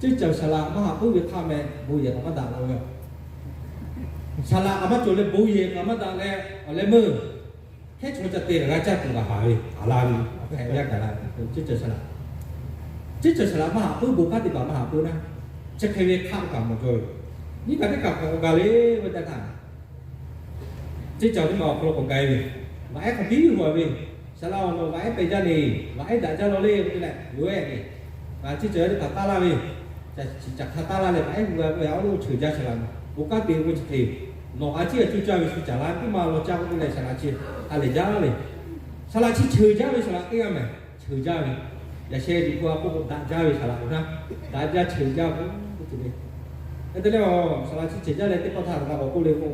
Ceˇ caˬ saˍ laꞈ maˇ haꞈ puiˉ ve hk'aˆ meh bon yehˬ kaꞈ maˇ daꞈ la ve. Saˍ laꞈ kaꞈ maˇ cawˬ leh bon yehˬ kaꞈ maˇ daꞈ leh, awˬ leh meuˇ hkehˉ chaw ca te leh g'a caˇ tuˬ kaꞈ haˍ ve haˍ la ve, a hpehꞈ ve yaˇ gaˬ la ve ceˇ caˬ saˍ laꞈ. Ceˇ caˬ saˍ laꞈ maˇ haꞈ puiˉ, bon kanˉ te paˍ maˇ haꞈ puiˉ naˉ, chi hk'e ve hk'aˆ kaꞈ mawˬ jaw ve. Nyiˇ kaꞈ teˇ kaꞈ hk'awꞈ gaˬ le ve teˇ htaˇ, ceˇ caˬ teˇ maˬ awˬ hk'aw lo k'awꞈ gaˬ ve, vaꞈ ehˉ hk'a biˇ g'a ve, saˍ laꞈ awˬ nawˬ vaꞈ ehˉ pehˬ jaˇ le, vaꞈ ehˉ daꞈ jaˇ law le k'oˆ ve leh, yoˬ ehˉ ve, ceˇ caˬ yaˇ teˇ hpaˍ taˇ laˇ ve, chi caˬ hk'a taˇ laˇ leh vaꞈ ehˉ hu g'a ve, a loˉ cheuˬ jaˇ saˍ laꞈ, bon kanˉ te ve chi hk'e, nawˬ a ciˉ a cuˇ caˇ ve shu caˬ la teˇ maˬ law caˇ k'oˆ ve leh saˍ laꞈ chi ha lehˬ jaˇ ve, saˍ laꞈ chi cheuˬ jaˇ ve saˍ laꞈ teˇ g'aˇ mehˬ, cheuˬ jaˇ ve, yaꞈ sheh liꞈ hpu a k'oˆ k'o daꞈ jaˇ ve saˍ laꞈ k'o naˉ, daꞈ jaˇ cheuˬ jaˇ k'o, hk'e te leh saˍ laꞈ chi cheuˬ jaˇ leh teˇ pawˆ htaˇ a k'awꞈ k'oˆ le k'o,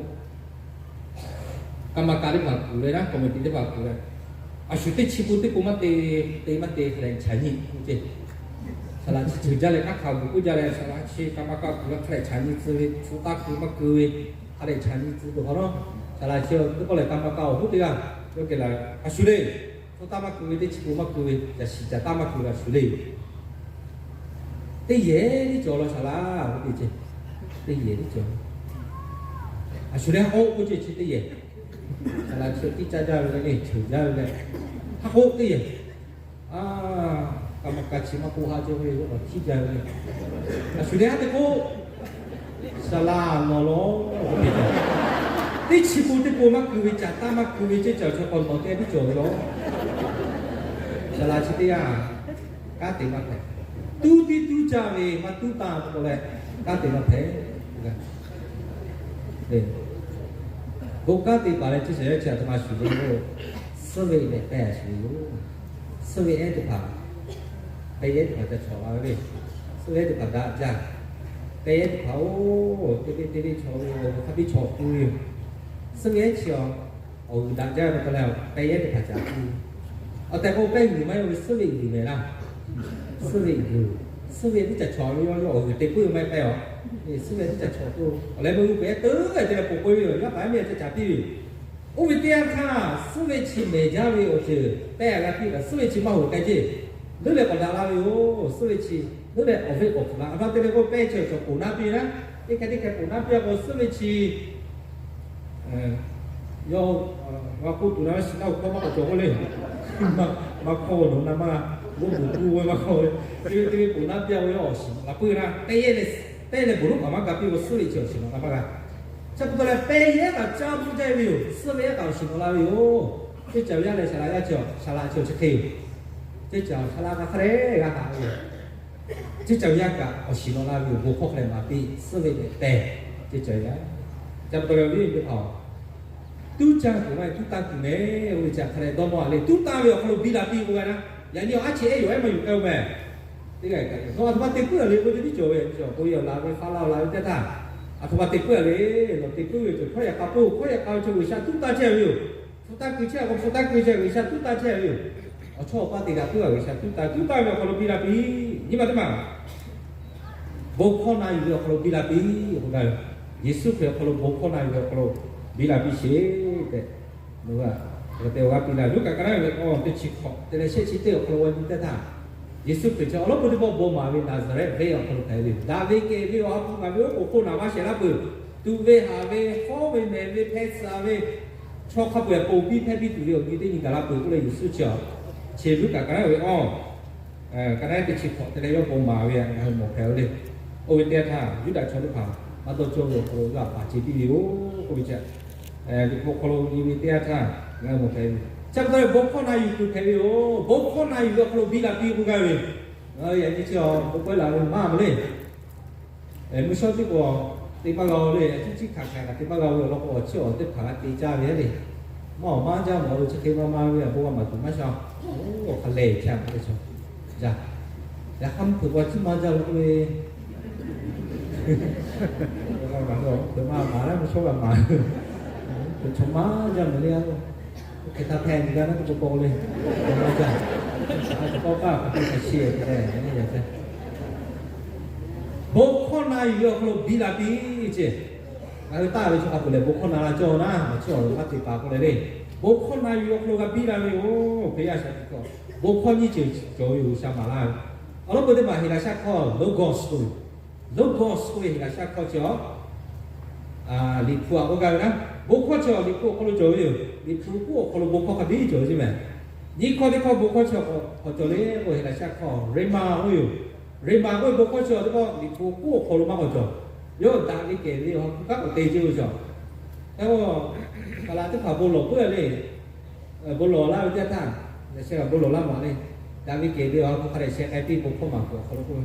กรรมการ teˇ hpaˍ kuˬ leh naˉ, committee teˇ hpaˍ kuˬ leh, a shu teˇ chi pun teˇ pun maˇ te, te maˇ te hk'a leh chaꞈ nyi k'oˆ ceˇ. Saˍ laꞈ chi cheuˬ jaˇ leh kanˉ hk'a gu k'oˆ jaˇ leh saˍ laꞈ chi กรรมการ kuˬ leh hk'a leh chaꞈ nyi tcuh ve, hpu taˇ kuˬ maˇ keu ve, hk'a leh chaꞈ nyi tcuh tuˬ hk'aw naˉ, saˍ laꞈ chi teˇ pawˆ lehˬ กรรมการ awˬ hoˉ teˇ g'aˇ yawˇ geh laˬ, a shu le, hpu taˇ maˇ keu ve, teˇ chi pun maˇ keu ve, caˬ shiˍ caˬ taˇ maˇ keu ve a shu le. Teˇ yehˬ tiˉ cawˬ law saˍ laꞈ k'oˆ te ceˇ. Teˇ yehˬ tiˉ cawˬ. A shu leh haˆ k'oˆ k'oˆ ceˇ chi teˇ yehˬ. Saˍ laꞈ chi tiˇ caˇ jaˇ ve le, cheuˬ jaˇ ve le, haˆ k'oˆ teˇ yehˬ. A, กรรมการ chi maˇ k'oˆ haˆ cawˇ ve, awˬ htiˇ jaˇ ve le. A shu leh haˆ teˇ k'oˆ, saˍ laꞈ nawˬ law, teˇ chi pun teˇ pun maˇ keu ve, caˬ taˇ maˇ keu ve ceˇ caˬ chi hk'aw nawˬ te tiˉ cawˬ ve law. Saˍ laꞈ chi teˇ g'aˇ kanˉ te maˇ hpehꞈ. Tuˉ tiˉ tuˉ caˇ ve maˇ tuˉ taˇ k'oˆ leh, kanˉ te maˇ hpehꞈ. Bon kanˉ te paˍ leh ceˇ caˬ yaˇ chi a htoꞈ ma shuˍ ve k'o, suhˉ ve leh pehˇ shuˍ ve yoˬ. Suhˉ ve ehˉ teˇ hpaˍ, pehˇ ehˉ teˇ hpaˍ ca chawꞈ la ve le. Suhˉ ve ehˉ teˇ hpaˍ daꞈ jaˇ. Pehˇ ehˉ teˇ hpaˍ-oˬ, teˇ ve teˇ ve chawꞈ ve, awˬ g'uiˬ hk'a biˇ chawꞈ k'oˆ ve yoˬ. Suhˉ ve ehˉ chi awˬ g'uiˬ daꞈ jaˇ ve k'o leh, pehˇ ehˉ teˇ hpaˍ ca k'oˆ ve. Awˬ tehˬ k'o pehˇ g'uiˬ maˇ yawˇ ve suhˉ ve g'uiˬ mehˍ laˇ. Suhˉ ve g'uiˬ, suhˉ ve teˇ caˬ chawꞈ ve yawˇ awˬ g'uiˬ te puiˉ ve maˇ heˆ pehˇ-oˬ. Suhˉ ve teˇ caˬ chawꞈ k'oˆ, awˬ leh meuˇ g'uˇ pehˇ ehˉ teuˉ ve te leh poˬ k'oˆ ve yoˬ. Yaˇ paˍ yaˇ miˇ a ca caˍ piˇ ve yoˬ. Oˇ ve teˇ yanˇ htaˇ suhˉ ve chi mehˍ jaˇ ve awˬ ceuˬ pehˇ g'a piˇ kaꞈ, suhˉ ve chi maˇ hoꞈ k'ai ceˇ. Leuˉ leh k'awꞈ daꞈ la ve yoˬ. Suhˉ ve chi leuˉ leh awˬ ve k'awꞈ hpu la a ma te leh k'o, pehˇ chi awˬ cawˬ poˬ naˉ piˇ naˉ, teˇ hkeh teˇ hkeh poˬ naˉ piˇ a k'o, suhˉ ve chi yawˇ g'a k'oˆ tuˬ na shiˍ naˉ awˬ hkawˇ maˇ k'awꞈ cawˬ k'oˆ le. Maˇ hkawˇ nawˬ na maˇ g'a, g'oˇ bvuhˬ k'oˆ ve maˇ hkawˇ ve, teˇ ve teˇ ve poˬ naˉ piˇ a k'o, yawˇ awˬ shiˍ naˉ la puiˉ naˉ, pehˇ ehˉ leh, pehˇ leh bvuhˬ lonˉ kaꞈ maˇ ga piˇ k'o, suhˉ ve chi awˬ shiˍ naˉ la maˇ g'a. Chi pa taw leh pehˇ ehˉ kaꞈ caˇ bvuhˆ jaˇ ve yoˬ. Suhˉ ve ehˉ kaꞈ awˬ shiˍ naˉ la ve yoˬ. Ceˇ caˬ ve yaˇ leh saˍ laꞈ yaˇ chi, saˍ laꞈ chi awˬ chi hk'e yoˬ. Ceˇ caˬ saˍ laꞈ kaꞈ hk'a dehꞈ g'a haꞈ ve yoˬ. Ceˇ caˬ ve yaˇ kaꞈ awˬ shiˍ naˉ la ve yoˬ. Bon hkawˇ hk'a leh maˍ piˇ, suhˉ ve leh pehˇ. Ceˇ caˬ ve yaˇ, chi pa taw leh awˬ viˉ teˇ hpaˍ, tuˉ caˇ tuˬ maˇ heˆ, tuˉ tanˇ tuˬ mehˍ. Oˇ ve chi hk'a dehꞈ dawˇ nawˇ a le, tuˉ tanˇ ve awˬ hk'aw lo biˇ la piˇ k'oˆ ve naˉ, yaꞈ nyi awˬ aˉ chi ehˉ yoˬ ehˉ maˇ yuˬ k'ai-o mehˍ. Teˇ g'aˇ kaꞈ nawˬ a htoꞈ ma te puiˉ a le k'o, teˇ tiˉ cawˬ ve, k'o yaˇ laˬ ve, faˉ laˇ laˬ ve teˇ htaˇ, a htoꞈ ma te puiˉ a le, nawˬ te puiˉ ve cawˬ hkawˇ yaꞈ k'a po, hkawˇ yaꞈ k'a ve chaw G'uiˬsha tuˉ tanˇ chehˇ ve yoˬ. Hpu taˇ keu chehˇ a k'o, hpu taˇ keu chehˇ G'uiˬsha tuˉ tanˇ chehˇ ve yoˬ. Awˬ chawˇ awˬ paˇ te g'a puiˉ a, G'uiˬsha tuˉ tanˇ, tuˉ tanˇ ve awˬ hk'aw lo biˇ la piˇ. Nyi ma teˇ maˬ bon hkawˇ na yuˬ ve awˬ hk'aw lo biˇ la piˇ k'oˆ gaˇ ve. Yeˍsuˆ Hkriꞈ awˬ hk'aw lo bon hkawˇ na yuˬ ve awˬ hk'aw lo biˇ la piˇ sheˍ tehꞈ, nawˬ hui a, a te awˬ g'aˇ piˇ laˇ. Luˉkaꞈ ka naˉ ve awˬ teˇ chi hkawꞈ te leh shehˆ chi teˇ awˬ hk'aw lo g'a nyi teˇ htaˇ, Yeˍsuˆ Hkriꞈ chi awˬ lawˉ pui teˇ pawˆ bon maˍ ve Naˍzaˍrehˆ venˇ awˬ hk'aw lo hpehꞈ ve yoˬ. Daꞈ ve kehˬ ve awˬ ha hpu ngaˬ ve oˉ k'oˍ hk'oˆ naˬ maˇ shehˍ laˇ peuˬ. Tuꞈ ve haꞈ ve, fawˉ ve mehˍ ve, hpeh tsuhꞈ ve, chaw hk'a peu-eˬ ponˬ piˇ hpehˇ piˇ tuˬ ve awˬ nyi teˇ nyi gaˬ la peuˬ k'oˆ leh, Yeˍsuˆ chi a, chi Luˉkaꞈ ka naˉ ve awˬ, ka naˉ teˇ chi hkawꞈ te leh yawˇ bon maˍ ve ngaˬ hui mawˬ hpehꞈ ve le. Oˇ ve teˇ yanˇ htaˇ Yuˇdaꞈ chaw teˇ hpaˍ maˇ dawˇ cawˇ ve awˬ hk'aw lo yawˇ htaꞈ paˍ ce piˇ ve yoˬ k'oˆ ve chi, liꞈ hpu awˬ hk'aw lo nyi ve teˇ yanˇ htaˇ ngaˬ hui mawˬ hpehꞈ ve. Chi pa taw leh bon hkawˇ na yuˬ tuˬ hpehꞈ ve yoˬ. Bon hkawˇ na yuˬ ve awˬ hk'aw lo biˇ la piˇ k'oˆ gaˇ ve, yaꞈ nyi chi a bon kawehˇ laˬ ve maˇ mawˬ le. Mvuhˇ shawˉ tiˉ k'o, te maˇ g'a-o le. Chi chi hkanˍ hkanˍ kaꞈ te maˇ g'a-o ve awˬ lawn k'o, awˬ chiˇ awˬ teˇ hpaˍ g'a te caˇ ve le. Maˇ awˬ maˇ jaˇ mawˬ ve chi hk'e maˇ maˇ ve awˬ bon g'a maˍ tuˬ maˇ sha. Oˇ hk'a lehˬ hk'e a ma le chaw. Yaꞈ, yaꞈ hk'aˇ mvuhˇ hpeuꞈ k'o chi maˇ jaˇ lo k'oˆ ve, mvuhˇ hpeuꞈ maˇ maˍ laˇ mvuhˇ shawˉ g'a maˍ, chaw maˇ jaˇ mawˬ le. Hk'e htaˇ hpehꞈ nyi gaˇ naˉ teˇ pawˆ pawˆ le. Maˇ jaˇ, a chi k'awˇ kaˇ hk'aˬ hk'e hk'aˬ chi te leh, bon hkawˇ na yuˬ ve awˬ hk'aw lo biˇ la piˇ ceˇ. Ngaˬ hui taˇ ve chaw hk'a peu-eˬ lehˬ bon hkawˇ na la cawˇ naˉ, awˬ chiˇ awˬ lawn maˇ te paˍ k'oˆ leh le. Bon hkawˇ na yuˬ ve awˬ hk'aw lo g'a biˇ la ve yoˬ. Hkriꞈ yaˇ shaˍ tiꞈ hkawˇ bon hkawˇ nyiˇ ceuˬ cawˬ ve yoˬ, G'uiˬsha maˍ laˇ ve. Awˬ lawn k'o teˇ maˬ Heˍlaˍsaˆ hkawˇ logos k'oˆ ve, logos k'oˆ ve Heˍlaˍsaˆ hkawˇ chi awˬ, Liꞈ hpu aꞈ k'oˆ gaˇ ve naˉ, bon hkawˇ chi awˬ Liꞈ hpu awˬ hk'aw lo cawˬ ve yoˬ. Liꞈ hpu k'oˆ awˬ hk'aw lo bon hkawˇ hk'a biˇ cawˬ ve ceˇ mehˍ. Nyiˇ hkawˇ teˇ hkawˇ bon hkawˇ chi awˬ hk'aw cawˬ le k'o, Heˍlaˍsaˆ hkawˇ rhema k'oˆ yoˬ. Rhema k'oˆ ve bon hkawˇ chi awˬ teˇ hkawˇ Liꞈ hpu k'oˆ awˬ hk'aw lo maˇ k'awꞈ cawˬ. Yawˇ daꞈ ve kehˬ ve awˬ ha hpu kanˉ k'awꞈ te ceˇ ve cawˬ. Hk'e k'o, kaˬ laꞈ teˇ hpaˍ bon lawˬ k'oˆ le, bon lawˬ laˇ ve teˇ htaˇ, bon lawˬ laˇ maˬ le. Daꞈ ve kehˬ ve awˬ ha hpu hk'a dehꞈ sheh k'ai piˇ, bon hkawˇ maˍ kuiˬ awˬ hk'aw lo k'oˆ ve.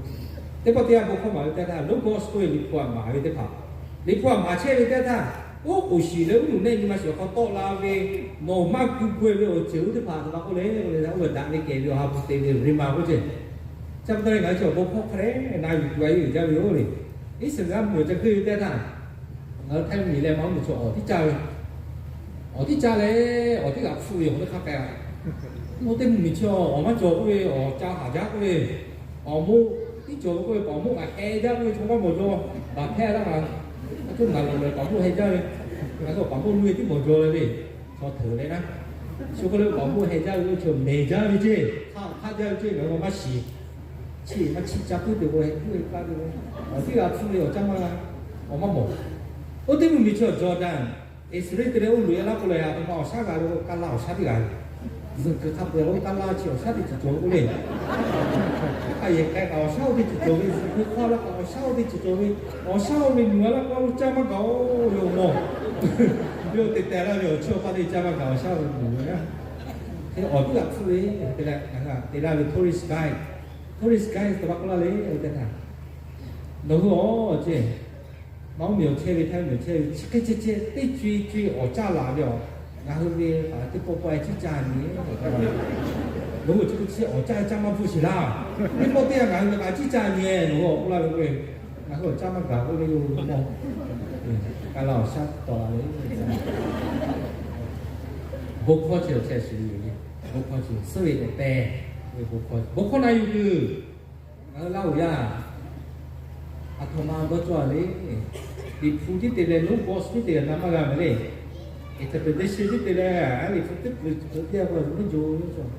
Teˇ pawˆ teˇ yanˇ bon hkawˇ maˍ ve teˇ htaˇ, logos k'oˆ ve Liꞈ hpu aꞈ maˍ ve teˇ hpaˍ, Liꞈ hpu aꞈ maˍ chehˇ ve teˇ htaˇ, oˉ k'oˍ shiˍ leh uˉ nuˬ neˆ nyi ma shiˍ awˬ hk'aw tawˆ la ve, nawˬ maˇ ku gu-e ve awˬ ceuˬ oˇ teˇ hpaˍ a htoꞈ ma k'oˆ le k'o, oˇ ve daꞈ ve kehˬ ve awˬ ha hpu te ve rhema k'oˆ ceˇ. Chi pa taw leh ngaˬ hui chi awˬ bon hkawˇ hk'a dehꞈ na yuˬ tuˬ a yeˇ uiˍ jaˇ ve yoˬ le. Iˉsaˍreˍlaˆ mvuhˇ miˬ awˬ ca hkui ve teˇ htaˇ, ngaˬ hui Htaiˇ mvuhˇ miˬ leh Manˇ mvuhˇ miˬ chi awˬ tiˉ caˇ ve, awˬ tiˉ caˇ leh awˬ tiˉ g'aꞈ hpfuhˆ ve awˬ hk'aˇ k'ai a. Oˇ teˇ mvuhˇ miˬ chi awˬ maˇ cawˬ k'oˆ ve, awˬ ca haˍ jaˇ k'oˆ ve, paˍ moˇ tiˉ cawˬ ve k'oˆ ve, paˍ moˇ kaꞈ heh jaˇ k'oˆ ve, chaw maˇ mawˬ jaw, baˬ hpehˇ laˇ kaꞈ, a cuˇ naˍ loˍ leh paˍ moˇ heh jaˇ ve, a paˍ moˇ nu ve tiˉ mawˬ jaw le le, chaw hteuꞈ leh naˉ, shu k'oˆ le paˍ moˇ heh jaˇ ve k'oˆ ve, chaw mehˬ jaˇ ve ceˇ, hk'aˆ hk'aˆ jaˇ ve ceˇ, ngaˬ hui maˇ shiˍ. Chiˇ maˇ chiˇ ca puiˉ tuˬ k'o, heh puiˉ k'oˆ ve, awˬ tiˉ g'a hpfuhˆ ve awˬ caˇ maˇ g'a, awˬ maˇ mawˬ. Oˇ teˇ mvuhˇ miˬ chi awˬ Jawˇdanˍ, Iˉsaˍreˍlaˆ te leh oˇ loꞈ e laˇ k'o leh, a htoꞈ ma awˬ shaˉ g'a ve k'o, kaˇ laˇ awˬ shaˉ teˇ g'a ve, zuhꞈ kuiˬ hk'a peu-eˬ k'o kaˇ laˇ chi awˬ shaˉ teˇ ceuˬ cawˬ ve k'oˆ le. Hk'a yehˬ k'ai kaꞈ awˬ shaˉ oˇ teˇ ceuˬ cawˬ ve, zuhꞈ kuiˬ hk'aˇ laˇ kaꞈ awˬ shaˉ oˇ teˇ ceuˬ cawˬ ve, awˬ shaˉ oˇ ve nuˬ a laˇ k'o, caˇ maˇ gaˬ-oˬ ve awˬ mawˬ. Yawˇ te teh laˇ ve awˬ chawˇ paˇ teˇ caˇ maˇ gaˬ, awˬ shaˉ oˇ ve nuˬ ve a. Hk'e awˬ tiˉ g'a hpfuhˆ ve, te leh ngaˬ hui te laˇ ve tourist guide, tourist guide te maˇ k'oˆ laˇ le, oˇ teˇ htaˇ, nawˬ hui awˬ ceˇ, Manˇ mvuhˇ miˬ awˬ chehˇ ve, Htaiˇ mvuhˇ miˬ awˬ chehˇ ve, chi hk'e chehˇ chehˇ teˇ co co awˬ caˇ laˬ ve a, ngaˬ hui ve teˇ pawˆ pawˆ-e ciˉ caˇ nyi, nawˬ hui chi hk'e chi awˬ caˇ caˇ maˇ bvuhˇ sheˍ laˇ. Teˇ pawˆ teˇ yanˇ ngaˬ hui ve k'a ciˉ caˇ nyi, nawˬ hui awˬ k'oˆ laˇ ve k'o, ngaˬ hui awˬ caˇ maˇ gaˬ k'oˆ ve yoˬ mawˬ. Kaˇ laˇ awˬ shaˉ tawˆ la ve, bon hkawˇ chi awˬ chehˇ shiˍ ve yoˬ. Bon hkawˇ chi suhˉ ve tehꞈ tehꞈ ve bon hkawˇ, bon hkawˇ na yuˬ tuˬ, ngaˬ hui Laˇ huˍ yaˇ a htoꞈ ma dawˇ cawˇ a le. Liꞈ hpu tiˉ te leh, logos tiˉ te leh na maˇ g'a mehˍ le. Interpretation tiˉ te leh, a liꞈ hpu teˇ hpu teˇ hpu teˇ hpu a k'o, a zuhꞈ mvuhˇ jo ve cawˬ.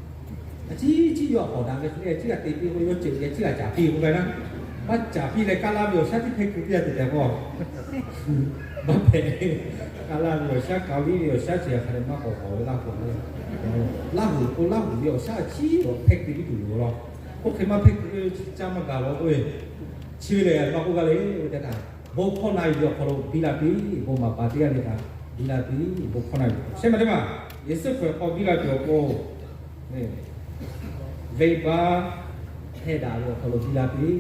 A ciˉ ciˉ yawˇ hawˍ daꞈ ve hk'e le, a ciˉ g'a te piˇ k'o, yawˇ ceuˬ leh a ciˉ g'a caˍ piˇ k'oˆ ve naˉ, maˇ caˍ piˇ leh kaˇ laˇ ve awˬ shaˉ tiˉ hpehˇ kuiˬ piˇ a te tehꞈ k'o, maˇ hpehꞈ. Kaˇ laˇ ve awˬ shaˉ, kaꞈ viˉ ve awˬ shaˉ ceuˬ hk'a dehꞈ maˇ k'awꞈ hawˍ ve laˇ k'o, Laˇ huˍ k'o Laˇ huˍ ve awˬ shaˉ a ciˉ awˬ hpehˇ kuiˬ piˇ tuˬ yoˬ law. Oˇ hk'e maˇ hpehˇ kuiˬ ve chi caˇ maˇ gaˬ law k'oˆ ve, chi ve lehˬ maˇ k'oˆ gaˇ le. Oˇ ve teˇ htaˇ, bon hkawˇ na yuˬ ve awˬ hk'aw lo biˇ la piˇ, bon maˍ paˍ teˇ g'aˇ le kaꞈ biˇ la piˇ, bon hkawˇ na yuˬ. Shehˉ maˬ teˇ maˬ, Yeˍsuˆ Hkriꞈ hk'aw biˇ la tuˬ awˬ pon, venˇbaˆ hpehˇ daꞈ ve awˬ hk'aw lo biˇ la piˇ.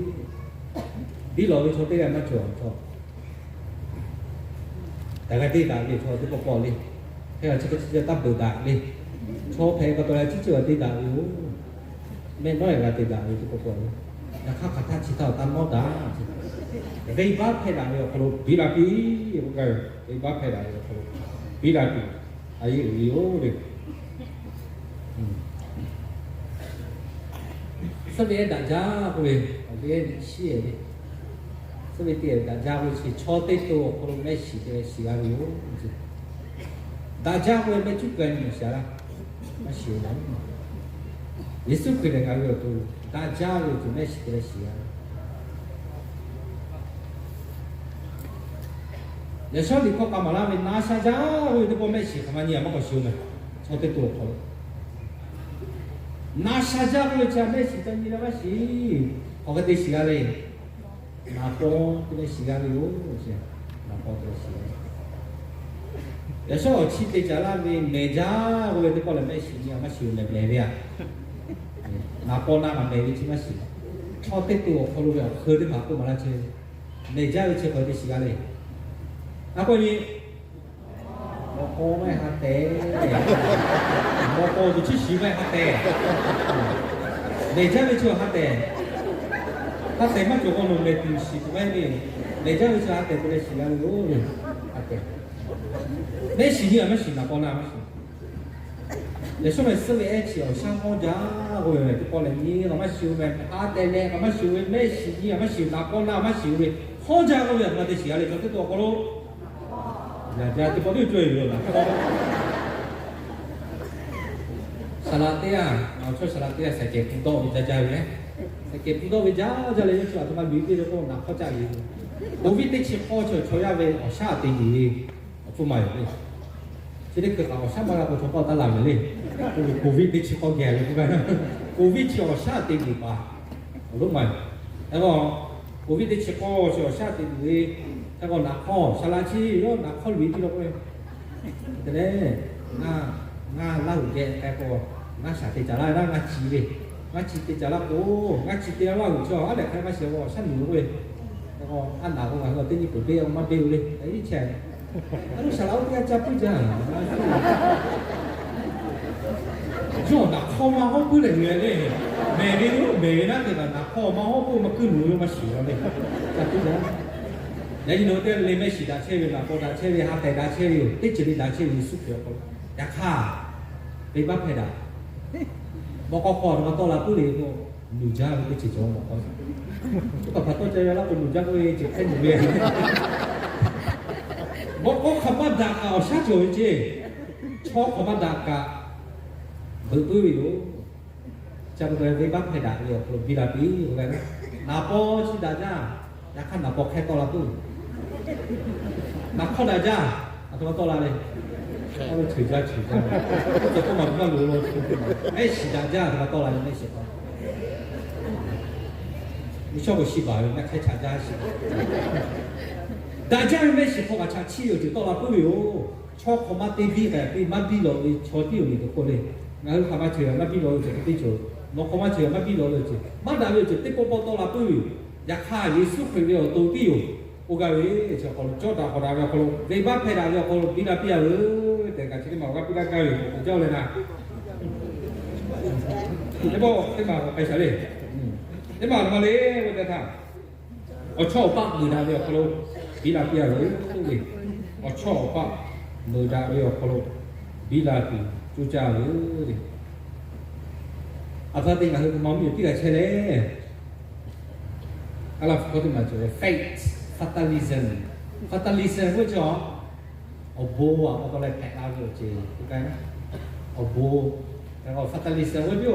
Biˇ lawˬ ve chaw teˇ g'aˇ maˇ cawˬ chaw, taˍ g'a deˇ daꞈ ve chaw teˇ pawˆ pawˆ le. Hk'e a chi hk'e chi taˇ beuꞈ daꞈ le. Chaw hpehꞈ pa taw leh ciˉ ciˉ g'a deˇ daꞈ ve yoˬ. Mehˆ nawˉ e g'a te daꞈ ve teˇ pawˆ pawˆ le. Yaꞈ hk'aˇ hk'aˬ htaˇ chi htaˇ awˬ taˇ nawˉ daꞈ. Venˇbaˆ hpehˇ daꞈ ve awˬ hk'aw lo biˇ la piˇ. Venˇbaˆ hpehˇ daꞈ ve awˬ hk'aw lo biˇ la tuˬ a yeˇ uiˍ ve yoˬ le. Suhˉ ve ehˉ daꞈ jaˇ k'oˆ ve, awˬ ve ehˉ nyi shiˉ e ve, suhˉ ve teˇ daꞈ jaˇ k'oˆ ve chi chaw teˇ to awˬ hk'aw lo mehˆ shiˍ te leh shiˍ g'a ve yoˬ. Daꞈ jaˇ k'oˆ ve mehˆ cuˉ k'ai nyi awˬ shaˍ laˇ, maˇ shiˍ ve. Yeˍsuˆ Hkriꞈ lehˬ ngaˬ hui awˬ to daꞈ jaˇ ve awˬ to mehˆ shiˍ te leh shiˍ g'a ve. Yaꞈ shawˉ liꞈ hkawˇ k'a maˍ laˇ ve na sha jaˇ k'oˆ ve teˇ pawˆ mehˆ shiˍ hk'aˬ ma nyi a maˇ k'awꞈ shiˍ-oˬ mehˍ. Chaw teˇ to awˬ hk'aw lo na sha jaˇ k'oˆ ve chi a mehˆ shiˍ ca nyi leh maˇ shiˍ. Hk'aˬ hk'e te shiˍ g'a le. Naˍ paw te leh shiˍ g'a ve yoˬ. Naˍ paw te leh shiˍ g'a. Yaꞈ shawˉ awˬ chi te caˍ laˇ ve mehˍ jaˇ k'oˆ ve teˇ pawˆ lehˬ mehˆ shiˍ nyi a maˇ shiˍ-oˬ mehˍ mehˍ ve a. Naˍ paw na kaꞈ mehˍ ve chi maˇ shiˍ. Chaw teˇ to awˬ hk'aw lo ve awˬ hk'eun teˇ hpaˍ k'oˆ maˍ laˇ chehˇ ve, mehˍ jaˇ ve chi hk'aˬ hk'e te shiˍ g'a le. A k'o nyi, mawꞈ k'aw maˇ ha tehˬ, mawꞈ k'aw tuˬ chiˇ shiˍ maˇ ha tehˬ. Mehˍ jaˇ ve chi ha tehˬ. Ha tehˬ maˇ cawˬ k'o nawˬ mehˍ tuˬ shiˍ tuˬ maˇ heˆ le. Mehˍ jaˇ ve chi ha tehˬ te leh shiˍ g'a ve yoˬ. Ha tehˬ. Mehˆ shiˍ nyi a maˇ shiˍ, naˍ paw na maˇ shiˍ. Yaꞈ shawˉ mehˍ suhˉ ve ehˉ chi awˬ shaˉ hawˇ jaˇ k'oˆ ve teˇ pawˆ lehˬ nyi a maˇ shiˍ-oˬ mehˍ, ha tehˬ leh a maˇ shiˍ ve, mehˆ shiˍ nyi a maˇ shiˍ, naˍ paw na maˇ shiˍ ve, hawˇ jaˇ k'oˆ ve a htoꞈ ma te shiˍ g'a le. Chaw teˇ to awˬ hk'aw lo yaꞈ jaˇ teˇ pawˆ teˇ cawˇ e ve yoˬ. Saˍ laꞈ teˇ g'aˇ, ngaˬ awˬ chawˇ saˍ laꞈ teˇ g'aˇ shaˍ kehˬ hpu dawˆ ve jaˇ jaˇ ve Kehˬ pfuhˇ dawˇ ve jaˇ jaˇ leh yawˇ chi aˬ htoꞈ ma luˬ piˇ ve k'o, naˍ hk'awˇ caˆ ve, COVID teˇ chi hk'awˇ chi chaw yaˇ ve awˬ shaˉ te yuˬ ve awˬ hpfuhˇ ma yoˬ le. Chi teˇ hkui kaꞈ awˬ shaˉ maˇ g'a k'o chaw tawˇ taˇ laˬ ve le. COVID teˇ chi hk'awˇ geh ve k'oˆ ve, COVID chi awˬ shaˉ te yuˬ paˍ awˬ lonˉ ma yoˬ. Hk'e k'o, COVID teˇ chi hk'awˇ chi awˬ shaˉ te yuˬ ve, hk'e k'o naˍ hk'awˇ shaˍ laꞈ chi yawˇ naˍ hk'awˇ luˬ piˇ law k'o, te leh, ngaˬ, ngaˬ Laˇ huˍ geh k'ai k'o, ngaˇ shaˍ te caˍ laˇ ve, ngaˇ chi ve, ngaˇ chi te caˍ laˇ k'o, ngaˇ chi te laˇ Laˇ huˍ chi aˬ lehˬ hk'e maˇ shiˍ k'o shaˉ nuˬ ve k'o, aˬ naˍ k'o ngaˬ hui teˇ nyi peuˬ beˇ maˇ beˇ ve le, a iˉ chehˇ. Aˬ lo shaˍ laꞈ oˇ teˇ g'aˇ caˇ puiˉ jaˇ. Yawˇ naˍ hk'awˇ maˇ hawˉ puiˉ leh nyi le, mehˬ ve lo mehˬ ve naˉ te kaꞈ naˍ hk'awˇ maˇ hawˉ puiˉ maˇ kuiˉ nuˬ ve maˇ shiˍ la le. Caˇ puiˉ jaˇ. Yaꞈ nyi nawˬ hui teˇ g'aˇ le le mehˆ shiˍ daꞈ chehˇ ve, naˍ paw daꞈ chehˇ ve, ha tehˬ daꞈ chehˇ ve yoˬ. Teˇ ceuˬ le daꞈ chehˇ ve Yeˍsuˆ Hkriꞈ awˬ hk'aw lo. Yaꞈ hk'aˇ, venˇbaˆ hpehˇ daꞈ, mawꞈ k'aw hk'aw aˬ htoꞈ ma tawˆ la puiˉ le k'o, nuˬ jaˇ ve teˇ ceuˬ cawˬ mawꞈ k'aw. Teˇ hpaˍ hpaˍ tawˇ ca yaˇ laˇ k'o nuˬ jaˇ k'oˆ ve ceuˬ hk'e nuˬ ve. Mawꞈ k'aw hk'aˬ ma daꞈ kaꞈ awˬ shaˉ cawˬ ve ceˇ. Chaw hk'aˬ ma daꞈ kaꞈ beuꞈ puiˉ ve yoˬ. Chi pa taw venˇbaˆ hpehˇ daꞈ ve awˬ hk'aw lo biˇ la piˇ k'o, naˍ paw chi daꞈ jaˇ. Yaꞈ hk'aˇ naˍ paw hk'e tawˆ la puiˉ, naˍ hk'awˇ daꞈ jaˇ. Aˬ htoꞈ ma tawˆ la le. Aˬ lo ceuˬ jaˇ ceuˬ jaˇ. Oˇ htaꞈ k'oˆ maˬ maˇ loˍ lo. Mehˆ shiˍ daꞈ jaˇ, aˬ htoꞈ ma tawˆ la le, mehˆ shiˍ k'aw. Miˬ shawˉ k'o shiˍ baˬ ve, naˆ hk'e chaꞈ jaˇ shiˍ. Daꞈ jaˇ ve mehˆ shiˍ hk'aw kaꞈ chaꞈ chiˇ ve awˬ ceuˬ tawˆ la puiˉ ve yoˬ. Chaw hk'aˬ ma te biˇ k'ai piˇ, maˇ biˇ lawꞈ ve chaw tiˉ yoˬ ve teˇ hk'oˆ le. Ngaˬ hui hk'aˬ ma ceuˬ maˇ biˇ lawꞈ ve ceuˬ teˇ ceuˬ, nawˬ hk'aˬ ma ceuˬ maˇ biˇ lawꞈ ve ceuˬ, maˇ daꞈ ve awˬ ceuˬ teˇ pawˆ pawˆ tawˆ la puiˉ ve yoˬ. Yaꞈ hk'aˇ Yeˍsuˆ Hkriꞈ ve awˬ to tiˉ yoˬ. K'oˆ gaˇ ve, chi awˬ hk'aw lo cawˇ daꞈ k'awꞈ daꞈ ve awˬ hk'aw lo, venˇbaˆ hpehˇ daꞈ ve awˬ hk'aw lo biˇ la piˇ a ve, tehꞈ kaꞈ chi teˇ maˬ awˬ g'aˇ piˇ laˇ gaˇ ve yoˬ. Awˬ jaˇ leh na, teˇ pawˆ teˇ maˬ k'awꞈ k'ai shaˍ le. Teˇ maˬ aˬ htoꞈ ma le k'oˆ ve teˇ htaˇ, awˬ chawˇ awˬ paˆ meuˍ daꞈ ve awˬ hk'aw lo biˇ la piˇ a ve yoˬ le. Awˬ chawˇ awˬ paˆ meuˍ daꞈ ve awˬ hk'aw lo biˇ la tuˬ coˇ caˇ ve yoˬ le. Aˬ htoꞈ ma te ngaˬ hui hk'aˬ ma mvuhˇ miˬ teˇ g'aˇ chehˇ le. Kaˇ laˇ hpu hkawˇ teˇ maˬ cawˬ ve faith, fatalism. Fatalism k'oˆ ve chi awˬ bon aꞈ pa taw leh hpehꞈ la ve awˬ ceuˬ k'oˆ gaˇ. Awˬ bon, fertilizer k'oˆ ve teˇ,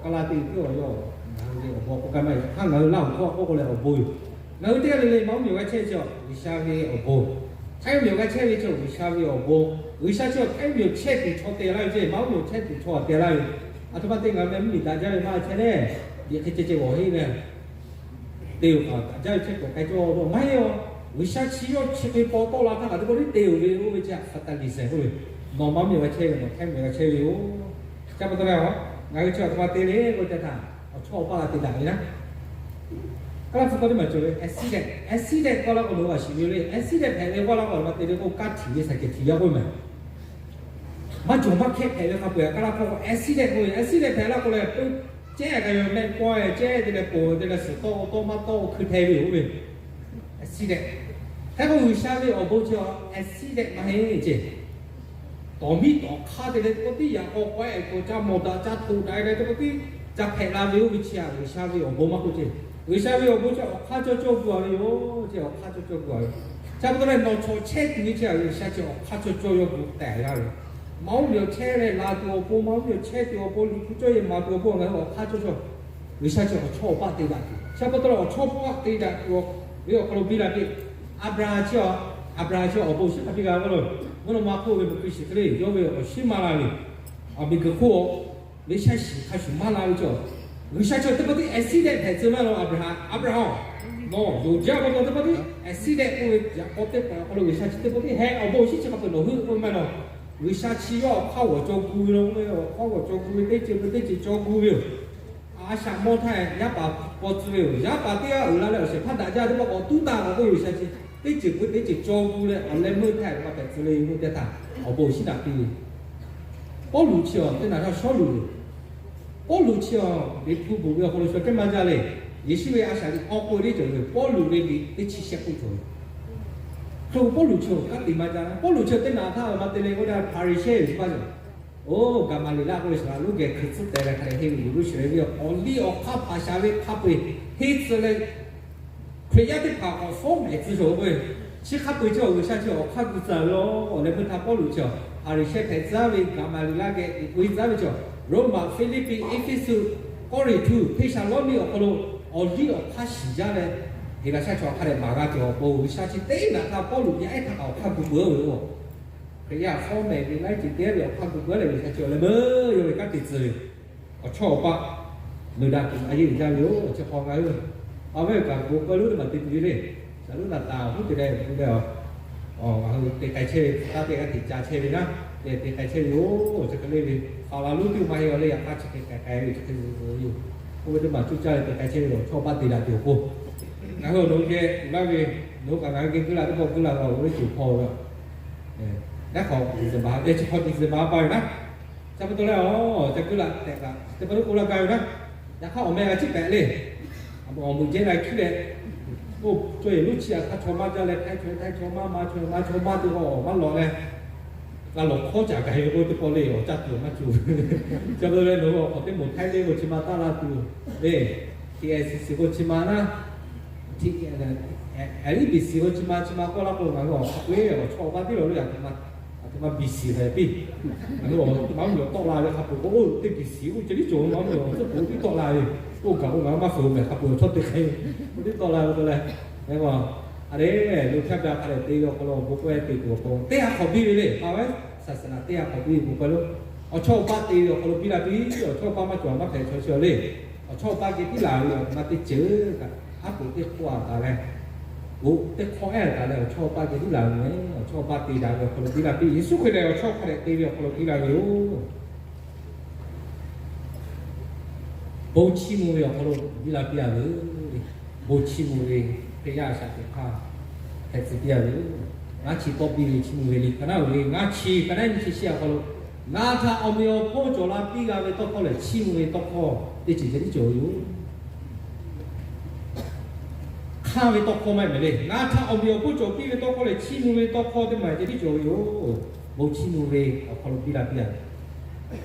Kaˇ laˇ teˇ teˇ awˬ yawˇ, ngaˬ hui ve awˬ bon k'oˆ gaˇ maˇ heˆ. Hk'aˇ ngaˬ hui Laˇ huˍ hkawˇ k'oˆ k'o leh awˬ bon yoˬ. Ngaˬ hui teˇ g'aˇ le le Mawˇ mvuhˇ miˬ g'a chehˇ ve chi G'uiˬsha ve awˬ bon. Htaiˇ mvuhˇ miˬ g'a chehˇ ve chi G'uiˬsha ve awˬ bon. G'uiˬsha chi Htaiˇ mvuhˇ miˬ chehˇ tuˬ chaw te laˇ ve ceˇ, Mawˇ mvuhˇ miˬ chehˇ tuˬ chaw te laˇ ve. Aˬ htoꞈ ma te ngaˬ hui mvuhˇ miˬ daꞈ jaˇ ve maˇ chehˇ le. Liꞈ hk'e ceh ceh g'awˬ heˆ ve te-oˬ kaꞈ daꞈ jaˇ ve chehˇ tuˬ k'ai cawˇ ve maˇ heˆ. G'uiˬsha chi yawˇ chi hk'e paw tawˆ la htaˇ kaꞈ teˇ pawˆ tiˉ te-oˬ ve k'oˆ ve chi fertilizer k'oˆ ve, nawˬ Mawˇ mvuhˇ miˬ g'a chehˇ ve, nawˬ Htaiˇ mvuhˇ miˬ g'a chehˇ ve yoˬ. Chi pa taw leh, ngaˬ hui chi aˬ htoꞈ ma te le k'oˆ ve teˇ htaˇ, awˬ chawˇ awˬ paˆ la te daꞈ ve naˉ. Kaˇ laˇ hpu hkawˇ teˇ maˬ cawˬ ve accident, accident k'oˆ laˇ k'o nawˬ hui g'a shiˍ ve le. Accident hpehꞈ ve k'oˆ laˇ k'o aˬ htoꞈ ma te le k'o, kaˇ htiꞈ ve shaˍ cehˬ htiꞈ yaˇ k'oˆ ve mehˬ. Maˇ cawˬ maˇ hkehˇ hpehꞈ ve hk'a peu-eˬ kaˇ laˇ hpu accident k'oˆ ve, accident hpehꞈ laˇ k'o leh, cehˇ kaꞈ yoˬ mehˆ pawehˇ cehˇ te leh poˬ te leh suhˍ tawˆ tawˆ maˇ tawˆ hkui hpehꞈ ve yoˬ k'oˆ ve. Accident. Hk'e k'o G'uiˬsha ve awˬ bon chi accident maˇ heˆ ceˇ. Tawˍ miˇ tawˍ hk'aˇ te leh teˇ pawˆ tiˉ yaꞈ k'aw k'awehˆ k'o ca mawˬ daꞈ ca htoꞈ daꞈ leh teˇ pawˆ tiˉ ca hpehꞈ la ve oˇ ve chi aꞈ G'uiˬsha ve awˬ bon maˇ k'oˆ ceˇ. G'uiˬsha ve awˬ bon chi awˬ hk'aˇ cawˇ cawˇ gu a ve yoˬ ceˇ, awˬ hk'aˇ cawˇ cawˇ gu a ve. Chi pa taw leh nawˬ chaw chehˇ tuˬ ve chi aꞈ G'uiˬsha chi awˬ hk'aˇ cawˇ cawˇ yawˇ gu tehꞈ g'a ve. Mawˇ mvuhˇ miˬ awˬ chehˇ leh laˬ tuˬ awˬ pon, Mawˇ mvuhˇ miˬ awˬ chehˇ tuˬ awˬ pon, liꞈ hpu cawˇ yehˬ maˍ tuˬ awˬ pon ngaˬ hui awˬ hk'aˇ cawˇ cawˇ. G'uiˬsha chi awˬ chawˇ awˬ paˆ te daꞈ tuˬ, chi pa taw leh awˬ chawˇ awˬ paˆ te daꞈ tuˬ ve awˬ hk'aw lo biˇ la piˇ. Aˍbraˍhanˍ chi, Aˍbraˍhanˍ chi awˬ bon awˬ shinˉ hk'a biˇ g'a k'oˆ lo, mvuhˇ naw ma hk'oˆ ve meuꞈ keu shiˍ hk'e le, yawˇ ve awˬ shinˉ maˇ la ve, awˬ miˬguiˬ hk'oˆ ve shaˉ shiˍ hk'a shuˍ maˇ la ve chaw, G'uiˬsha chi teˇ pawˆ tiˉ accident hpehꞈ tcuh maˇ law. Aˍbraˍhanˍ, Aˍbraˍhanˍ, nawˬ yonˍ jaˇ pa taw teˇ pawˆ tiˉ accident k'oˆ ve yaꞈ k'aw teˇ hpaˍ awˬ hk'aw lo G'uiˬsha chi teˇ pawˆ tiˉ heh awˬ bon awˬ shinˉ chi hk'a peu nawˬ hui k'oˆ ve maˇ heˆ law. G'uiˬsha chi yawˇ awˬ hk'aˇ g'awˬ cawˬ gu ve law k'oˆ ve, awˬ hk'aˇ g'awˬ cawˬ gu ve teˇ ceuˬ peuˬ teˇ ceuˬ cawˬ gu ve yoˬ. A shaꞈ mawˇ htaˇ yaˇ paˍ paw tcuh ve yoˬ. Yaˇ paˍ teˇ g'aˇ uiˍ la leh awˬ shehˍ hpaˇ daꞈ jaˇ teˇ pawˆ k'awꞈ tuˉ taˍ k'awꞈ k'oˆ ve G'uiˬsha chi teˇ ceuˬ peuˬ teˇ ceuˬ cawˬ gu leh awˬ leh meuˇ htaˇ htaꞈ pa taw tcuh le ve k'oˆ teˇ htaˇ awˬ bon awˬ shinˉ daꞈ piˇ ve. Pawˇluꞈ chi awˬ teˇ naꞈ htaˇ Sawˉluꞈ yoˬ. Pawˇluꞈ chi awˬ liꞈ hpu bvuhꞈ ve awˬ hk'aw lo chaw teˇ maˇ jaˇ le. Yeˍsuˆ ve a shaꞈ liꞈ k'awꞈ k'oˆ ve teˇ ceuˬ ve Pawˇluꞈ ve liꞈ teˇ chi shehˆ k'oˆ cawˬ ve. Hk'e k'o Pawˇluꞈ chi awˬ kanˉ te maˇ jaˇ. Pawˇluꞈ chi awˬ teˇ naꞈ htaˇ maˇ te le k'oˆ daˇ Hpaˍriˍsehˇ yoˬ chi maˇ jaˇ. Oˇ Gaˍmaˍliˍlaˆ k'oˆ ve shaˍ laꞈ lonˉ geh hkui tcuhˉ teh leh hk'a dehꞈ henˇ ve Yeˍruˆsaˍlehnˍ ve awˬ liˇ awˬ hk'aˇ hpaˍ shaˍ ve hk'a peu-eˬ henˇ tcuh leh, Hkriꞈ yaˇ teˇ hpaˍ k'awꞈ fawˉ mehˍ tcuh shawˍ k'oˆ ve, chi hk'a peu-eˬ chi awˬ G'uiˬsha chi awˬ hk'aˇ gu tcuh ve yoˬ. Awˬ leh meuˇ htaˇ Pawˇluꞈ chi Hpaˍriˍsehˇ hpehꞈ tcuh ve, Gaˍmaˍliˍlaˆ geh tiꞈ k'oꞈ e tcuh ve chaw, Roˉmaꞈ, Hpiˇliˇpiˆ, Eˇfeˇsuꞈ, Kawˇrenˍhtuˆ, Hteˇsaˍlawˇniˆ awˬ hk'aw lo awˬ liˇ awˬ hk'aˇ shiˍ jaˇ leh, Heˍlaˍsaˆ chaw hk'a dehꞈ maˍ g'a tuˬ awˬ pon, G'uiˬsha chi teˇ naꞈ htaˇ Pawˇluꞈ yaˇ ehˉ htaˇ kaꞈ awˬ hk'aˇ gu peuˬ-oˬ. Hkriꞈ yaˇ fawˉ mehˍ ve laiˉ ceuˬ te ve awˬ hk'aˇ gu peuˬ leh, G'uiˬsha chi awˬ leh meuˇ yawˇ ve kanˉ te tcuh ve awˬ chawˇ awˬ paˆ, meuꞈ daꞈ tuˬ a yeˇ uiˍ jaˇ ve yoˬ. Chi hk'aw ngaˬ hui a ve kaꞈ bon k'oˆ lo teˇ maˬ te tuˬ ve le. Caˬ luˉ naˍ taˍ awˬ hoˉ te leh gu leh, ngaˬ hui te k'ai chehˇ ve htaˇ teˇ g'aˇ te ca chehˇ ve naˉ, te k'ai chehˇ ve yoˬ. Chi hk'e le ve, Hkaoˍlaˍ lonˉ teˇ maˬ heˆ a le, yaꞈ hk'aˇ chi hk'e k'ai k'ai ve chi hk'e zuhˬ zuhˬ yoˬ. K'oˆ ve teˇ maˬ cuˇ caˇ ve te k'ai chehˇ ve awˬ chawˇ paˆ te daꞈ tuˬ awˬ pon, ngaˬ hui awˬ lawn geh uiˍ laˇ ve, nawˬ hui kaꞈ ngaˬ hui geh guˇ la teˇ pawˆ guˇ la g'a-oˬ ve tuˬ hpawˇ ve. Yaꞈ hk'aˇ December, chi hk'aw December pa ve naˉ, ca pa taw leh a, ca guˇ la tehꞈ kaꞈ ca pa taw k'oˆ laˇ gaˇ ve naˉ, yaꞈ hk'aˇ awˬ meh g'a ciˉ pehꞈ le. Awˬ meuꞈ jehˇ la hkiˉ leh, oˇ cawˇ yehˬ lonˉ chi a htaˇ chaw maˇ jaˇ leh, htaiˇ chaw htaiˇ chaw maˇ maˇ chaw maˇ chaw maˇ teˇ k'o maˇ lawꞈ leh, g'a lawˬ hkawˉ caˍ gaˬ ve k'o teˇ pawˆ le, awˬ caˇ tuˬ maˇ cuˬ. Ca pa taw leh nawˬ hui awˬ hk'awꞈ teˇ moˍ htaiˇ le k'o chi ma taˇ la tuˬ le, T S C k'o chi ma naˉ, T, L B C k'o chi ma chi ma k'oˆ laˇ k'o ngaˬ hui awˬ hk'aw k'oˆ ve awˬ chawˇ awˬ paˆ tiˉ lawˬ le, aˬ htoꞈ ma B C hk'a piˇ. Ngaˬ hui awˬ maˇ mvuhˇ miˬ awˬ tawˆ la ve hk'a peuˬ k'o, oˇ teˇ B C oˇ ceh tiˉ cawˬ, maˇ mvuhˇ miˬ awˬ tcuhˉ k'oˍ tiˉ tawˆ la ve, oˇ gaˬ k'o ngaˬ hui maˇ feuˍ mehˍ hk'a peuˬ awˬ chawˇ te hk'e, oˇ tiˉ tawˆ la ve k'o leh, a le, lo htaˇ ga hk'a dehꞈ te ve awˬ hk'aw lo bon k'awehˇ te tuˬ awˬ pon teˇ ha hk'awꞈ biˇ ve le, pa vehˉ saˍ saˍ naˍ teˇ ha hk'awꞈ biˇ ve bon k'awehˇ lo, awˬ chawˇ awˬ paˆ te ve awˬ hk'aw lo biˇ la piˇ, awˬ chawˇ awˬ paˆ maˇ cawˬ maˇ hpehꞈ chaw chi le. Awˬ chawˇ awˬ paˆ geh tiˉ laˬ ve aˬ htoꞈ ma teˇ ceuˬ kaꞈ, aˉ poꞈ teˇ hk'awˇ a taˍ leh, oˇ teˇ hk'awˇ ehˉ a taˍ leh awˬ chawˇ awˬ paˆ geh tiˉ laˬ ve, awˬ chawˇ awˬ paˆ te daꞈ ve awˬ hk'aw lo biˇ la piˇ. Yeˍsuˆ Hkriꞈ lehˬ awˬ chawˇ hk'a dehꞈ te ve awˬ hk'aw lo biˇ la ve yoˬ. Bon chiˇ mvuh ve awˬ hk'aw lo biˇ la piˇ a veuˬ. Bon chiˇ mvuh ve, Hkriꞈ yaˇ a shaꞈ teꞈ hk'aˇ hpehꞈ tcuh piˇ a veuˬ. Ngaˇ chi tawˇ piˇ ve chiˇ mvuh ve liꞈ ka naˉ uiˍ ve, ngaˇ chi ka naˉ nyi chi shiˍ awˬ hk'aw lo, ngaˬ htaꞈ awˬ meꞈ awˬ hponˇ cawˬ la piˇ g'a ve tawˇ hkawˇ lehˬ, chiˇ mvuh ve tawˇ hkawˇ teˇ ceuˬ ceh tiˉ cawˬ ve yoˬ. Hk'anˇ ve tawˇ hkawˇ maˇ heˆ mehˍ le. Ngaˬ htaꞈ awˬ meꞈ awˬ hponˇ cawˬ piˇ ve tawˇ hkawˇ lehˬ, chiˇ mvuh ve tawˇ hkawˇ teˇ maˬ ceh tiˉ cawˬ ve yoˬ. Bon chiˇ mvuh ve awˬ hk'aw lo biˇ la piˇ a.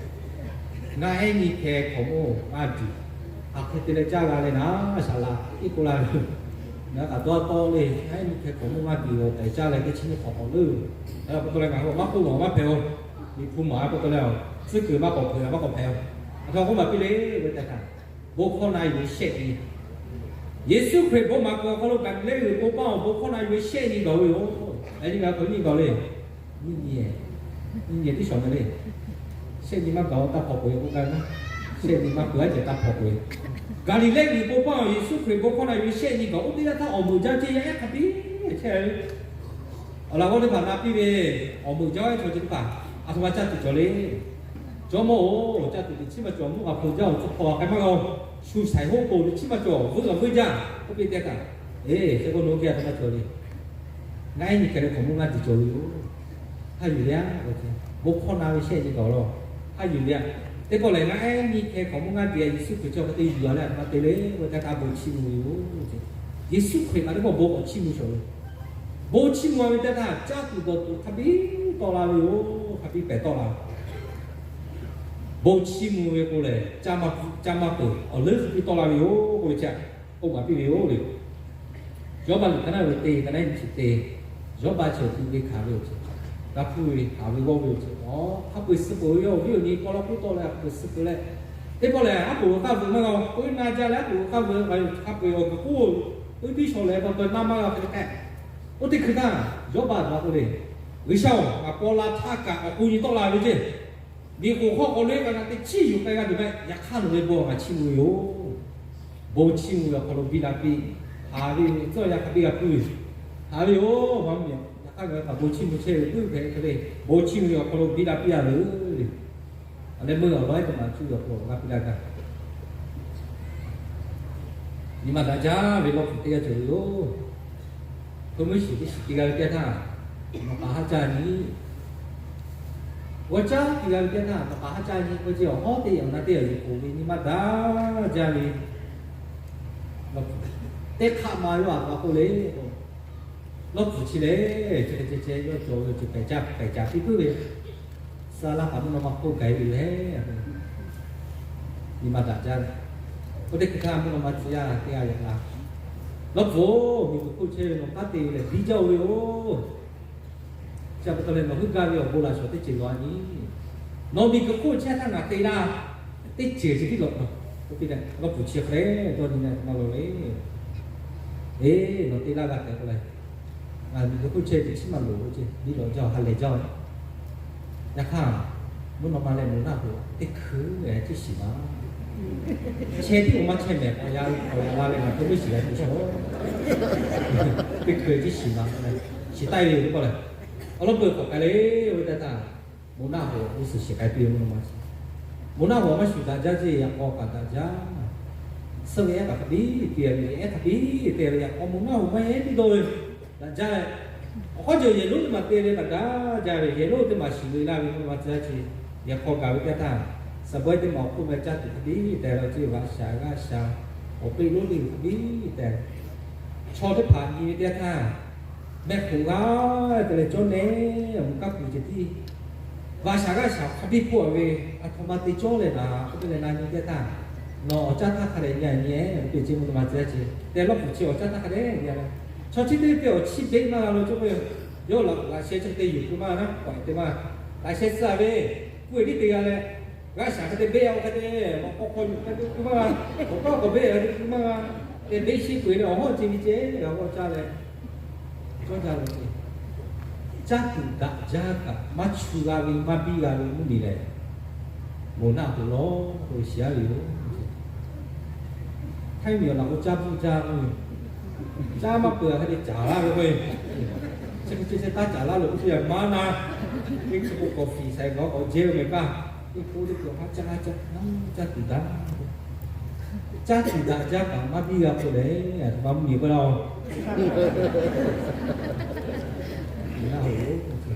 Ngaˇ ehˉ nyi hkeh hkaoˍmonˇ ngaˇ diˬ, aˬ hk'e te leh caˇ g'a leh naˉ, shaˍ laꞈ iˉ k'oˆ la ve, ngaˬ kaꞈ dawˇ tawˆ le. Ngaˇ ehˉ nyi hkeh hkaoˍmonˇ ngaˇ diˬ awˬ tehˬ caˇ leh teˇ chiˉ nyiˇ hk'awꞈ k'awꞈ leuˉ. Aˬ pa taw leh ngaˬ hui maˇ k'oˆ maˬ maˇ hpehꞈ-oˬ. Liꞈ hpu maˍ a pa taw leh, tcuhˉ kuiˬ maˇ k'awꞈ hpeuꞈ maˇ k'awꞈ hpehꞈ-oˬ. Aˬ htoꞈ ma k'oˆ maˍ piˇ le ve tehꞈ htaˇ, bon hkawˇ na yuˬ ve shehˆ nyi, Yeˍsuˆ Hkriꞈ bon maˍ kuiˬ awˬ hk'aw lo Gaˍliˍlehˇ g'uiˬ bon paˇ awˬ bon hkawˇ na yuˬ ve shehˆ nyi gaˬ ve yoˬ. Yaꞈ nyi ngaˬ hui nyi gaˬ le. Nyi nyi, nyi nyi tiˉ shawˍ meh le. Shehˆ nyi maˇ gaˬ-o, taˇ hpawnˬ peuˬ-e k'oˆ gaˇ ve naˉ. Shehˆ nyi maˇ peuˬ-a ceh taˇ hpawnˬ peuˬ-e. Gaˍliˍlehˇ g'uiˬ bon paˇ awˬ Yeˍsuˆ Hkriꞈ bon hkawˇ na yuˬ ve shehˆ nyi gaˬ. Oˇ teˇ yanˇ htaˇ awˬ meuꞈ jaˇ ceˇ yaˇ ehˉ hk'a piˇ chehˇ ve. Awˬ laꞈ g'awˇ teˇ hpaˍ na piˇ ve, awˬ meuꞈ jaˇ ehˉ chaw ceh teˇ hpaˍ aˬ htoꞈ ma caˇ tuˬ cawˬ le. Jawˇmawˇ-oˬ, caˇ tuˬ teꞈ chiˉ maˇ cawˬ, mvuhˇ g'a hpeuꞈ jaˇ awˬ tcuh hk'aw a k'ai maˇ g'a-oˬ. Shu shaiˍ hoˉ k'o teꞈ chiˉ maˇ cawˬ, vuiˇ g'a vuiˇ jaˇ k'oˆ piˇ tehꞈ kaꞈ, eˬ, hk'e k'o nawˬ hui geh aˬ htoꞈ ma cawˬ le. Ngaˇ ehˉ nyi hkeh leh hkaoˍmonˇ ngaˇ diˬ cawˬ ve yoˬ. Haˇ yuˬ le-a k'o, bon hkawˇ na ve shehˆ nyi gaˬ law. Haˇ yuˬ le-a. Teˇ pawˆ lehˬ, ngaˇ ehˉ nyi hkeh hkaoˍmonˇ ngaˇ diˬ a Yeˍsuˆ Hkriꞈ chi hk'e te yuˬ-a leh aˬ htoꞈ ma te le k'o, teˇ htaˇ bon chiˇ mvuh ve yoˬ. Yeˍsuˆ Hkriꞈ kaꞈ teˇ pawˆ bon k'awꞈ chiˇ mvuh shawˍ ve. Bon chiˇ mvuh-a ve teˇ htaˇ, caˇ tuˬ dawˬ tuˬ hk'a biˇ tawˆ la ve yoˬ. Hk'a biˇ pehˍ tawˆ la. Bon chiˇ mvuh ve k'o lehˬ, caˇ maˇ peuˬ, awˬ leuˉ hk'a biˇ tawˆ la ve yoˬ k'oˆ ve chi, k'oˆ maˍ piˇ ve yoˬ le. Yawˇbaˆ liꞈ ka naˉ ve teˇ ka naˉ nyi chi teˇ, Yawˇbaˆ chi awˬ tu ve hkanˍ ve awˬ ceuˬ, g'a hpuˇ ve hkanˍ ve g'awˇ ve awˬ ceuˬ, hk'a peu-eˬ suh peuˬ ve yawˇ awˬ viˉ awˬ nyi paw law k'oˆ tawˆ leh hk'a peu-eˬ suh peuˬ leh, teˇ pawˆ lehˬ, aˉ poꞈ ve k'aˇ veuꞈ maˇ g'a-oˬ, k'oˆ ve na jaˇ leh aˉ poꞈ ve k'aˇ veuꞈ hk'a peu-eˬ awˬ guiˬ k'oˆ, k'oˆ ve tiˉ shawˍ leh pa taw na maˇ g'a hk'e te k'ai. Oˇ teˇ hkui htaˇ, Yawˇbaˆ a htoꞈ ma k'oˆ le, G'uiˬsha-oˬ, ngaˬ paw la htaˇ kaꞈ awˬ k'o nyi tawˆ la ve ceˇ. Miˬ k'oˍ hk'aw k'awꞈ le kaꞈ ngaˬ teˇ chiˉ yuˬ k'ai g'a tuˬ meh. Yaꞈ hk'aˇ nawˬ ve bon ngaˬ chiˇ mvuh ve yoˬ. Bon chiˇ mvuh ve awˬ hk'aw lo biˇ la piˇ. Haˍ ve tcuhˇ yaˇ hk'a biˇ g'a puiˇ ve, haˍ ve yoˬ. Maˇ mvuh, yaꞈ hk'aˇ ngaˬ hui kaꞈ bon chiˇ mvuh chehˇ ve puiˉ hpehꞈ hk'e le. Bon chiˇ mvuh ve awˬ hk'aw lo biˇ la piˇ-a veuˬ le. Awˬ leh meuˇ awˬ lawn ehˉ teˇ maˬ cuˇ ve awˬ hk'aw lo g'a piˇ laˇ gaˇ. Nyi ma daꞈ jaˇ ve lawˇ hpu teˇ g'aˇ cawˬ ve yoˬ. Hk'e meuˇ shiˍ teˇ shiˍ te g'a ve teˇ htaˇ, nawˬ k'aˍ haˉ caˇ nyi. G'awˇ caˉ te g'a ve teˇ htaˇ, nawˬ k'aˍ haˉ caˇ nyi k'oˆ ve ceˇ, awˬ hawˉ teˇ awˬ na teˇ awˬ yuˬ k'oˍ ve nyi ma daꞈ jaˇ ve. Teˇ hk'aˆ ma yawˇ a pa k'oˆ le. Lawˇ pfuhˍ chi lehˬ, ceh ceh ceh yawˇ cawˬ ve awˬ ceuˬ pehˬ caˇ pehˬ caˍ piˇ puiˉ ve, suh laˇ kaꞈ mvuhˇ naw ma hk'oˆ gaˬ-e ve yoˬ lehˬ. Nyi ma daꞈ jaˇ ve. Oˇ teˇ hkui htaˇ mvuhˇ naw ma tcuh yaˇ teˇ g'aˇ yaꞈ la. Lawˇ pfuhˍ-oˬ, miˬ guiˬ hk'oˆ chehˇ ve nawˬ kanˉ te ve lehˬ biˇ jaˇ-oˬ ve yoˬ. Chi pa taw leh nawˬ heuˆ gaˇ ve awˬ bon laꞈ shawˍ teˇ ceuˬ lawˬ-a nyi. Nawˬ miˬ guiˬ hk'oˆ chehˇ htaˇ ngaˬ te laˇ, teˇ ceuˬ ceh tiˉ lawˬ nawˬ Piˇ leh, Lawˇ puˍ chi hk'e dawˇ nyi na maˇ loˍ le. Eˬ, nawˬ te laˇ g'a tehꞈ k'oˆ leh, ngaˬ miˬ guiˬ hk'oˆ chehˇ ve chi maˇ loˍ ve ce, biˇ lawꞈ jaˇ, ha lehˬ jaˇ. Yaꞈ hk'aˇ, mvuhˇ naw ma leh moˬ naˆ hoꞈ teˇ hkui ciˇ shiˍ ma. Chehˇ tiˉ k'o maˇ chehˇ mehˍ, k'awꞈ yaꞈ la leh ngaˬ hk'e meuˇ shiˍ g'a tuˬ shaw. Teˇ hkui ciˇ shiˍ ma, shiˍ taˆ ve yoˬ teˇ pawˆ lehˬ, awˬ lawn peuˬ k'awꞈ k'ai le. Oˇ ve teˇ htaˇ, moˬ naˆ hoꞈ g'uˇ suhˍ shiˍ k'ai piˇ ve mvuhˇ naw ma chi. Moˬ naˆ hoꞈ maˇ shuˍ daꞈ jaˇ ce, yaꞈ k'aw kaꞈ daꞈ jaˇ. Suh ve ehˉ kaꞈ hk'a biˇ te ve, ehˉ hk'a biˇ te ve, yaꞈ k'aw moˬ naˆ hoꞈ maˇ heˆ piˇ dawˇ ve daꞈ jaˇ leh, awˬ hk'aw cawˬ yehˬ lonˉ teˇ maˬ te leh kaꞈ daꞈ jaˇ ve, yehˬ lonˉ teˇ maˬ shiˍ ve laˇ ve mvuhˇ naw ma tcuh yaˇ ce. Yehˬ hk'aw gaˬ ve teˇ htaˇ, saˍ bawehˇ teˇ maˬ awˬ hk'oˆ meh caˇ tuˬ hk'a biˇ tehꞈ la ce, g'aꞈ shaˍ g'aꞈ shaˍ, awˬ peˆ lonˉ le hk'a biˇ tehꞈ, chaw teˇ hpaˍ nyi ve teˇ htaˇ, mehˆ hk'oꞈ g'aˇ te leh cawˇ nehˉ awˬ moˍ kaˉ kuˬ ceh tiˉ g'aꞈ shaˍ g'aꞈ shaˍ hk'a biˇ hpoˆ ve, aˬ htoꞈ ma te cawˇ leh naˍ k'oˆ te leh na nyi teˇ htaˇ, nawˬ awˬ caˇ htaˇ hk'a dehꞈ nyi a nyi-e, teˇ ceuˬ mvuhˇ naw ma tcuh yaˇ ce tehꞈ Lawˇ puˍ chi awˬ caˇ htaˇ hk'a dehꞈ nyi a leh, chaw chi teˇ te awˬ chi beˆ maˇ g'a lo cawˇ ve, yawˇ laꞈ g'aꞈ sheh chi hk'e te yuˬ keu maˇ g'a naˉ, k'awꞈ te maˇ g'a. Laꞈ sheh tcuh a ve, k'oˆ ve tiˉ te g'a leh, g'aˇ shaˍ hk'e te beˆ a, hk'e te mawꞈ k'aw hk'aw yuˬ hk'e te keu maˇ g'a, awˬ kawˉ k'awꞈ beˆ a te keu maˇ g'a. Te beˆ sheˆ peu eˬ leh awˬ hawˉ ce ve ceh g'a k'awꞈ caˇ leh, cawˇ jaˇ ve, caˇ tuˬ daꞈ jaˇ kaꞈ maˇ chu g'a ve maˇ biˇ g'a ve mvuhˇ miˬ lehˬ, moˬ naˆ hoꞈ lawˬ k'o shiˍ a ve yoˬ. Htaiˇ miˬ awˬ laꞈ k'o caˇ bvuhˇ jaˇ k'oˆ ve, caˇ maˇ peuˬ hk'e te caˍ laˇ ve k'o, chi hk'e chi sheh taˇ caˍ laˇ lo k'oˆ piˇ a maˇ na. Teˇ hkui k'o kawˍ fiˍ shaiˍ k'awꞈ k'awꞈ jehˇ ve meh kaˇ, teˇ hkui teˇ hkui haˉ caˇ haˉ caˇ, caˇ tuˬ daꞈ, caˇ tuˬ daꞈ jaˇ kaꞈ maˇ biˇ g'a k'o lehˬ, a htoꞈ ma mvuhˇ miˬ k'oˆ laˇ-oˬ.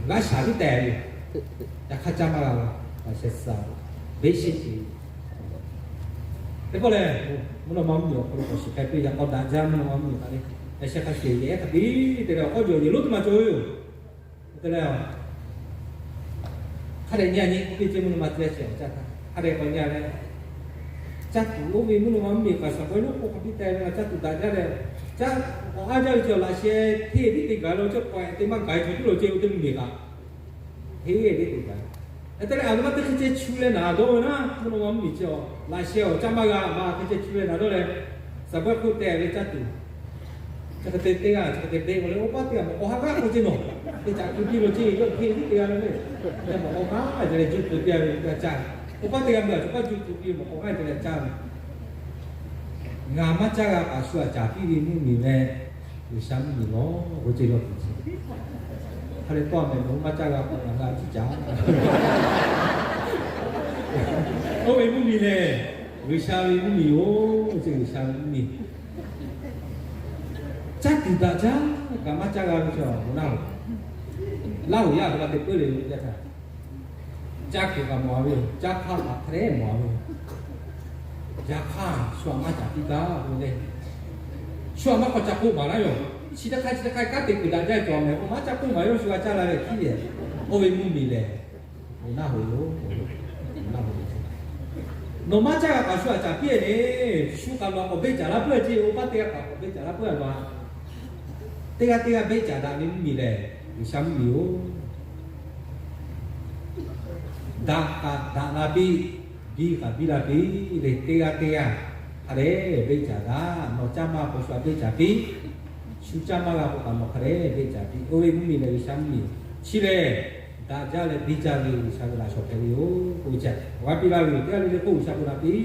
G'aˇ shaˍ tiˉ tehꞈ ve, yaꞈ hk'aˇ caˇ maˇ g'a, a sheh suh, beˆ sheˆ ce. Teˇ pawˆ lehˬ, mvuhˇ naw ma mvuhˇ miˬ awˬ hk'aw lo k'awꞈ shiˍ k'ai piˇ, yaꞈ k'aw daꞈ jaˇ mvuhˇ naw ma mvuhˇ miˬ hk'aw le, yaꞈ sheh hk'a shuˍ yehˬ ehˉ hk'a biˇ te leh awˬ hk'aw cawˬ yehˬ lonˉ teˇ maˬ cawˬ ve yoˬ. Te leh, hk'a dehꞈ nyi a nyi k'oˆ piˇ ce mvuhˇ naw ma tcuh yaˇ ce awˬ caˇ htaˇ hk'a dehꞈ k'awꞈ nyi a leh, caˇ tuˬ oˇ ve mvuhˇ naw ma mvuhˇ miˬ kaꞈ shaˍ pawehˇ lonˉ k'oˆ hk'a biˇ te ve, caˇ tuˬ daꞈ jaˇ leh, caˇ k'awꞈ a jaˇ ve ce laꞈ sheh hteˇ tiˉ te gaˬ lo ce k'awꞈ te maˇ gaˬ e chaw tiˉ lo ce oˇ teˇ mvuhˇ miˬ kaꞈ hteˇ tiˉ te gaˬ. Hk'e te leh, a ve maˇ teˇ hkui ceh chu leh naˍ dawˇ ve naˉ, mvuhˇ naw ma mvuhˇ miˬ chi awˬ laꞈ sheh awˬ caˇ maˇ g'a, a hkui ceh chu leh naˍ dawˇ leh, shaˍ pawehˇ hk'oˆ te ve caˇ tuˬ chi hk'e te teˇ g'aˇ chi hk'e te beˆ k'o leh, oˇ paˉ teˇ g'aˇ mawꞈ k'aw haˉ g'aˇ k'o ce nawˬ, te caꞈ keu piˇ lo ce, yawˇ hteˇ tiˉ te g'a ve le. Yaˇ mawꞈ k'aw haˉ te leh juˇ keu piˇ a ve g'a caˇ. Oˇ paˉ teˇ g'aˇ meuˇ a chaw paˇ juˇ keu piˇ mawꞈ k'aw haˉ te leh caˇ ve. Ngaˬ maˇ caˇ g'a kaꞈ shu a caˍ piˇ ve mvuhˇ miˬ leh, G'uiˬsha mvuhˇ miˬ lawˬ k'oˆ ce lawˬ tuˬ ce. Hk'a leh tawˇ mehˍ nawˬ hui maˇ caˇ g'a k'o ngaˬ g'a ciˉ caˍ. Oˇ ve mvuhˇ miˬ lehˬ, G'uiˬsha ve mvuhˇ miˬ yoˬ ce, G'uiˬsha ve mvuhˇ miˬ. Caˇ tuˬ daꞈ jaˇ kaꞈ maˇ caˇ g'a ve chaw moˬ naˆ hoꞈ, Laˇ huˍ yaˇ a htoꞈ ma te puiˉ le ve teˇ htaˇ, caˇ kuiˬ kaꞈ mawˬ a ve yoˬ, caˇ hk'aˇ kaꞈ hk'a dehꞈ mawˬ a ve yoˬ. Yaꞈ hk'aˇ, shu aꞈ maˇ caˍ piˇ gaˇ k'oˆ ve le. Shu aꞈ maˇ k'awꞈ ca k'oˆ maˍ laˇ yoˬ. Chi teˇ hk'aˇ chi teˇ hk'aˇ kanˉ te kuiˬ daꞈ jaˇ ve cawˬ mehˍ k'o maˇ caˇ k'oˆ maˍ yoˬ, shu g'a caˇ la ve hkiˉ yehˬ. Oˇ ve mvuhˇ miˬ lehˬ, moˬ naˆ hoꞈ yoˬ. Nawˬ maˇ caˇ g'a kaꞈ shu aꞈ caˍ piˇ e le. Shu kaꞈ nawˬ k'awꞈ beˆ caˍ laˇ puiˉ a ce, oˇ paˉ teˇ g'aˇ kaꞈ k'awꞈ beˆ caˍ laˇ puiˉ a nawˬ a. Teˇ g'aˇ teˇ g'aˇ beˆ caˍ daꞈ ve mvuhˇ miˬ lehˬ, G'uiˬsha mvuhˇ miˬ yoˬ. Daꞈ kaꞈ daꞈ la piˇ, biˇ kaꞈ biˇ la piˇ le. Teˇ g'aˇ teˇ g'aˇ hk'a dehꞈ beˆ caˍ daꞈ. Nawˬ caˇ maˇ k'o shu aꞈ beˆ caˍ piˇ. Shu caˇ maˇ g'a k'o kaꞈ nawˬ hk'a dehꞈ beˆ caˍ piˇ. Oˇ ve mvuhˇ miˬ lehˬ G'uiˬsha mvuhˇ miˬ. Chi lehˬ, daꞈ jaˇ leh biˇ jaˇ ve G'uiˬsha ve laꞈ shawˍ hpehꞈ ve yoˬ k'oˆ ve ce. Awˬ g'aˇ piˇ laˇ ve yoˬ. Teˇ g'aˇ le le k'oˆ G'uiˬsha bon naꞈ piˇ.